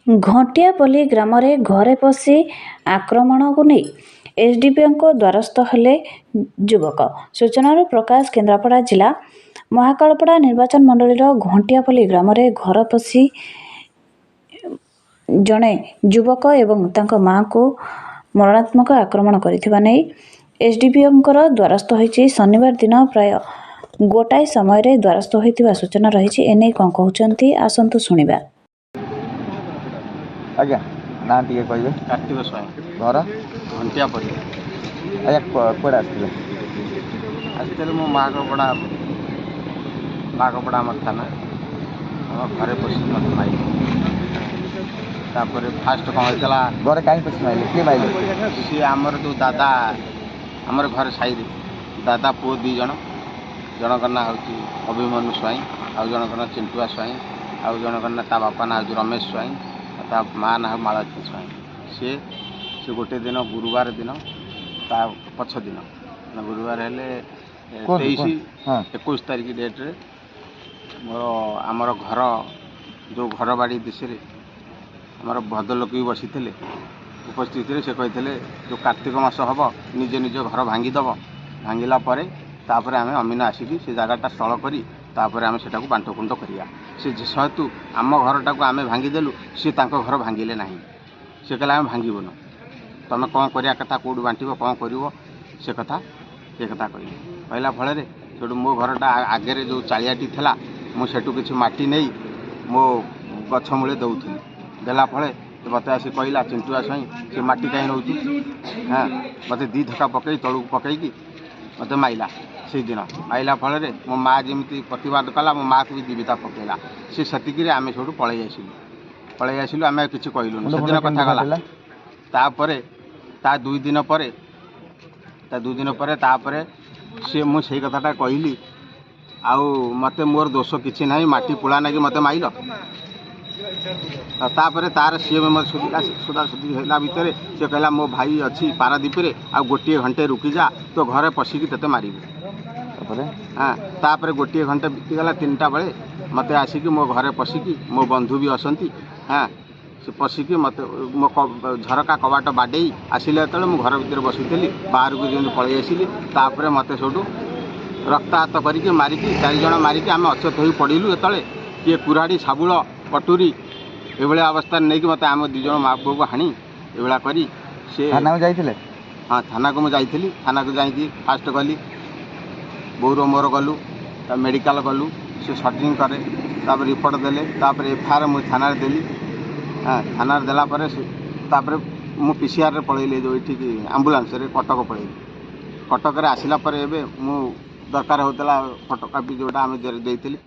ଘଣ୍ଟିଆପଲ୍ଲୀ ଗ୍ରାମରେ ଘରେ ପଶି ଆକ୍ରମଣକୁ ନେଇ ଏସ୍ଡିପିଓଙ୍କ ଦ୍ୱାରସ୍ଥ ହେଲେ ଯୁବକ। ସୂଚନାରୁ ପ୍ରକାଶ, କେନ୍ଦ୍ରାପଡ଼ା ଜିଲ୍ଲା ମହାକାଳପଡ଼ା ନିର୍ବାଚନ ମଣ୍ଡଳୀର ଘଣ୍ଟିଆପଲ୍ଲୀ ଗ୍ରାମରେ ଘର ପଶି ଜଣେ ଯୁବକ ଏବଂ ତାଙ୍କ ମାଆଙ୍କୁ ମରଣାତ୍ମକ ଆକ୍ରମଣ କରିଥିବା ନେଇ ଏସ୍ଡିପିଓଙ୍କର ଦ୍ୱାରସ୍ଥ ହୋଇଛି। ଶନିବାର ଦିନ ପ୍ରାୟ ଗୋଟାଏ ସମୟରେ ଦ୍ୱାରସ୍ଥ ହୋଇଥିବା ସୂଚନା ରହିଛି। ଏନେଇ କ'ଣ କହୁଛନ୍ତି, ଆସନ୍ତୁ ଶୁଣିବା। ଆଜ୍ଞା, ନାଁ ଟିକେ କହିବେ? କାର୍ତ୍ତିକ ସ୍ୱାଇଁ। ଘର? ଘଣ୍ଟିଆପଲ୍ଲୀ। ଆଜ୍ଞା, କୁଆଡ଼େ ଆସିଥିଲେ? ଆସିଥିଲେ ମୁଁ ମାଗପଡ଼ା, ମାଗପଡ଼ା ଆମର ଥାନା। ଆମ ଘରେ ପଶିକି ମୋତେ ମାଇଲେ। ତାପରେ ଫାଷ୍ଟ କ'ଣ ହେଇଥିଲା? ଘରେ କାହିଁ ପଶି ମାଇଲେ? କିଏ ମାଇଲେ? ସିଏ ଆମର ଯେଉଁ ଦାଦା, ଆମର ଘରେ ସାଇରେ ଦାଦା ପୁଅ 2 ଜଣ। ଜଣଙ୍କ ନାଁ ହେଉଛି ଅଭିମନ୍ୟୁ ସ୍ୱାଇଁ, ଆଉ ଜଣଙ୍କ ନାଁ ଚିଣ୍ଟୁଆ ସ୍ୱାଇଁ, ଆଉ ଜଣଙ୍କ ନାଁ, ତା ବାପା ନାଁ ହେଉଛି ରମେଶ ସ୍ୱାଇଁ ଆଉ ତା ମା ନାଁ ମାଳତୀ ସ୍ୱାଇଁ। ସିଏ ସେ ଗୋଟେ ଦିନ, ଗୁରୁବାର ଦିନ, ତା ପଛ ଦିନ ମାନେ ଗୁରୁବାର ହେଲେ କୁହନ୍ତୁ, 23 କୁହନ୍ତୁ। ହଁ। 21 ତାରିଖ ଡେଟ୍ରେ ମୋର ଆମର ଘର ଯେଉଁ ଘର ବାଡ଼ି ଦିଶରେ ଆମର ଭଦ୍ରଲୋକ ବି ବସିଥିଲେ, ଉପସ୍ଥିତିରେ ସେ କହିଥିଲେ, ଯେଉଁ କାର୍ତ୍ତିକ ମାସ ହେବ ନିଜ ନିଜ ଘର ଭାଙ୍ଗିଦେବ, ଭାଙ୍ଗିଲା ପରେ ତାପରେ ଆମେ ଅମିନ ଆସିକି ସେ ଜାଗାଟା ସ୍ଥଳ କରି ତାପରେ ଆମେ ସେଟାକୁ ବାଣ୍ଟକୁଣ୍ଟ କରିବା। ସେ ଯେହେତୁ ଆମ ଘରଟାକୁ ଆମେ ଭାଙ୍ଗିଦେଲୁ, ସିଏ ତାଙ୍କ ଘର ଭାଙ୍ଗିଲେ ନାହିଁ। ସେ କହିଲେ, ଆମେ ଭାଙ୍ଗିବୁନୁ, ତୁମେ କ'ଣ କରିବା କଥା, କେଉଁଠୁ ବାଣ୍ଟିବ, କ'ଣ କରିବ, ସେ କଥା କହିଲେ। କହିଲା ଫଳରେ ସେଠୁ ମୋ ଘରଟା ଆଗରେ ଯେଉଁ ଚାଳିଆଟି ଥିଲା, ମୁଁ ସେଠୁ କିଛି ମାଟି ନେଇ ମୋ ଗଛ ମୂଳେ ଦେଉଥିଲି। ଦେଲା ଫଳେ ମୋତେ ଆସି କହିଲା ଚିଣ୍ଟୁଆ ସ୍ୱାଇଁ, ସେ ମାଟି କାହିଁ ନେଉଛି? ହଁ, ମୋତେ 2 ଧକ୍କା ପକେଇ ତଳକୁ ପକେଇକି ମୋତେ ମାଇଲା। ସେଇଦିନ ମାଇଲା ଫଳରେ ମୋ ମା' ଯେମିତି ପ୍ରତିବାଦ କଲା, ମୋ ମାଆକୁ ବି 2 ବିତା ପକେଇଲା ସେ। ସେତିକିରେ ଆମେ ସେଠୁ ପଳେଇ ଆସିଲୁ, ପଳେଇ ଆସିଲୁ। ଆମେ ଆଉ କିଛି କହିଲୁନି। ମୁଣ୍ଡ ସେଦିନ ଫୁଣ୍ଡ କଥା କେମିତି ଗଲା। ଫାଟିଲା? ତାପରେ ତା 2 ଦିନ ପରେ, ତା 2 ଦିନ ପରେ ତାପରେ ସିଏ, ମୁଁ ସେଇ କଥାଟା କହିଲି, ଆଉ ମୋତେ ମୋର ଦୋଷ କିଛି ନାହିଁ, ମାଟି ପୁଳା ନାଗି ମୋତେ ମାଇଲ। ଆଉ ତାପରେ ତାର ସିଏ ବି ମୋତେ ସୁଧିଲା। ସୁଧା ସୁଧି ହେଲା ଭିତରେ ସେ କହିଲା, ମୋ ଭାଇ ଅଛି ପାରାଦ୍ୱୀପରେ, ଆଉ ଗୋଟିଏ ଘଣ୍ଟେ ରୁକିଯା, ତୋ ଘରେ ପଶିକି ତୋତେ ମାରିବି। ତାପରେ? ହଁ, ତାପରେ ଗୋଟିଏ ଘଣ୍ଟା ବିତିଗଲା। 3ଟା ବେଳେ ମୋତେ ଆସିକି ମୋ ଘରେ ପଶିକି, ମୋ ବନ୍ଧୁ ବି ଅଛନ୍ତି, ହଁ, ସେ ପଶିକି ମୋତେ ମୋ ଝରକା କବାଟ ବାଡ଼େଇ ଆସିଲେ। ଯେତେବେଳେ ମୁଁ ଘର ଭିତରେ ବସିଥିଲି, ବାହାରକୁ ଯେମିତି ପଳେଇ ଆସିଲି, ତାପରେ ମୋତେ ସେଇଠୁ ରକ୍ତାକ୍ତ କରିକି ମାରିକି, 4 ଜଣ ମାରିକି ଆମେ ଅଚେତ ହୋଇ ପଡ଼ିଲୁ। ଯେତେବେଳେ କିଏ କୁରାଢ଼ୀ, ଶାବୁଳ, କଟୁରୀ ଏଭଳିଆ ଅବସ୍ଥାରେ ନେଇକି ମୋତେ ଆମ 2 ଜଣ ମା ପୁଅକୁ ହାଣି ଏଭଳିଆ କରି ସେ ଥାନାକୁ ଯାଇଥିଲେ? ହଁ, ଥାନାକୁ ମୁଁ ଯାଇଥିଲି। ଥାନାକୁ ଯାଇକି ଫାଷ୍ଟ ଗଲି, ବୋଉର ମୋର ଗଲୁ, ତା ମେଡ଼ିକାଲ ଗଲୁ। ସେ ସର୍ଟିଂ କରେ, ତାପରେ ରିପୋର୍ଟ ଦେଲେ, ତାପରେ ଏଫଆଇଆର୍ ମୁଁ ଥାନାରେ ଦେଲି। ହଁ, ଥାନାରେ ଦେଲା ପରେ ସେ ତାପରେ ମୁଁ ପିସିଆର୍ରେ ପଳେଇଲି, ଯେଉଁ ଏଠିକି ଆମ୍ବୁଲାନ୍ସରେ କଟକ ପଳେଇଲି। କଟକରେ ଆସିଲା ପରେ ଏବେ ମୁଁ ଦରକାର ହେଉଥିଲା ଫଟୋକପି, ଯେଉଁଟା ଆମେ ଦେଇଥିଲି।